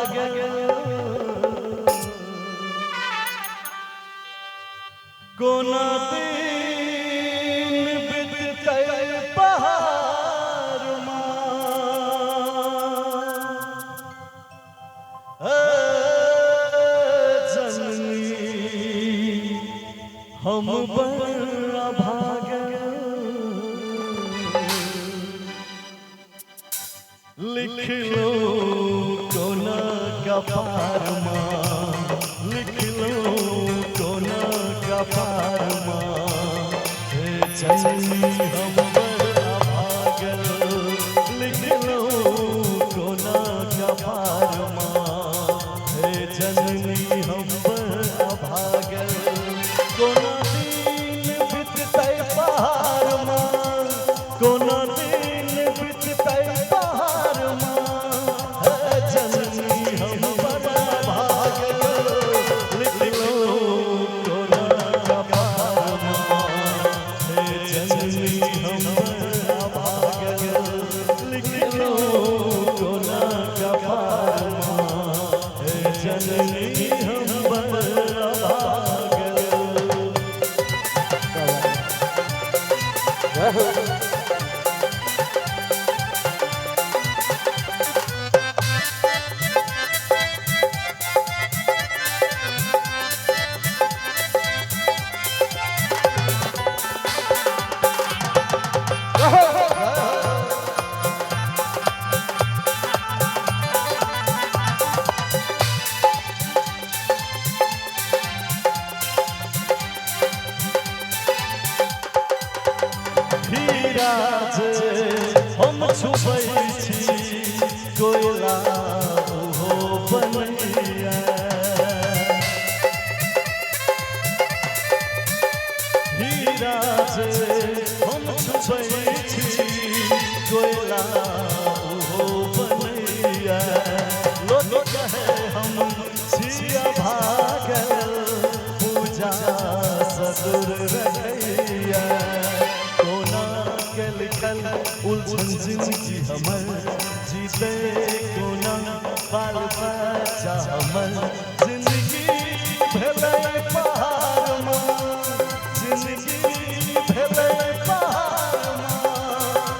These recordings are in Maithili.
अभागल। कोना दिन बिततै पहाड़ माँ, हे जननी हम बड़ अभागल। लिख लो कोना कपार माँ, लिख लो कोना कपार माँ, हे जननी हम बड़ अभागल। लिख लो कोना कपार माँ, हे जननी हम बड़ अभागल। कोना दिन बिततै पहाड़ माँ, कोना दिन बिततै पहाड़ माँ, हे जननी हम बड़ अभागल। लिख लो कोना कपार माँ, हे जननी हम बड़ अभागल। लिख लो कोना कपार माँ, हे जननी हम बड़ अभागल। हीरा जे हम छुबै छी कोयला ओहो बनैया, हीरा जे हम छुबै छी कोयला ओहो बनैया। लोक कहे हम छी अभागल, पूजा सदुर रहैया। कोना के लिखल उलझन जिंदगी हमर, जीते कोना बाल बच्चा हमर। जिंदगी भेलै पहाड़ माँ, जिंदगी भेलै पहाड़ माँ,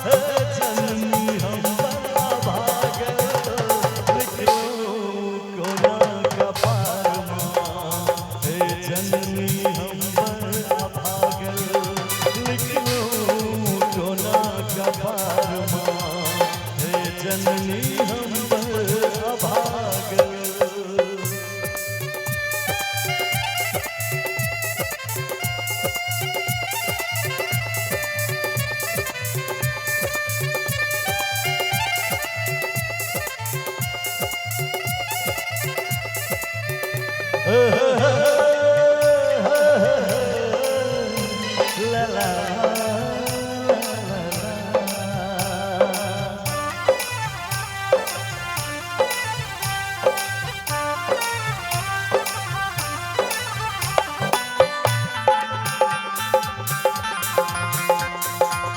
हे जननी हम बड़ अभागल। लिख लो कोना कपार माँ, हे जननी हम बड़ अभागल। लिख लो कोना कपार माँ, हे जननी हम बड़ अभागल। ला ला ला ला।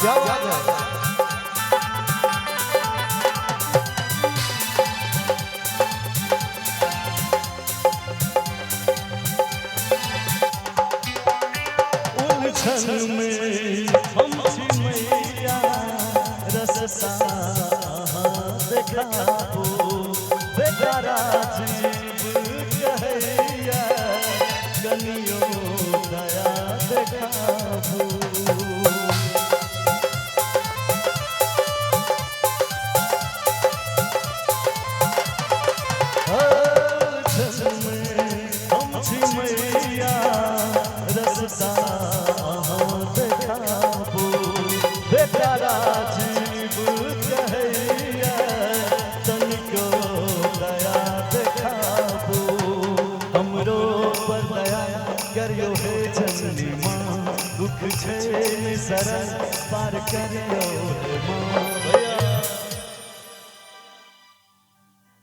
क्या बात है। उलझन में हम छी मैया, रसता देखाबू। बेटा राजीव कहैया, कनियो दया देखाबू। उलझन में हम छी मैया, रसता देखाबू। बेटा राजीव कहैया, तनिको दया देखाबू। हमरो पर दया करियो हे जननी माँ, दुख छै निसरल पार करियो हे माँ।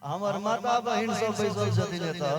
हमर माता बहिन सब बैसल छथिन एतऽ।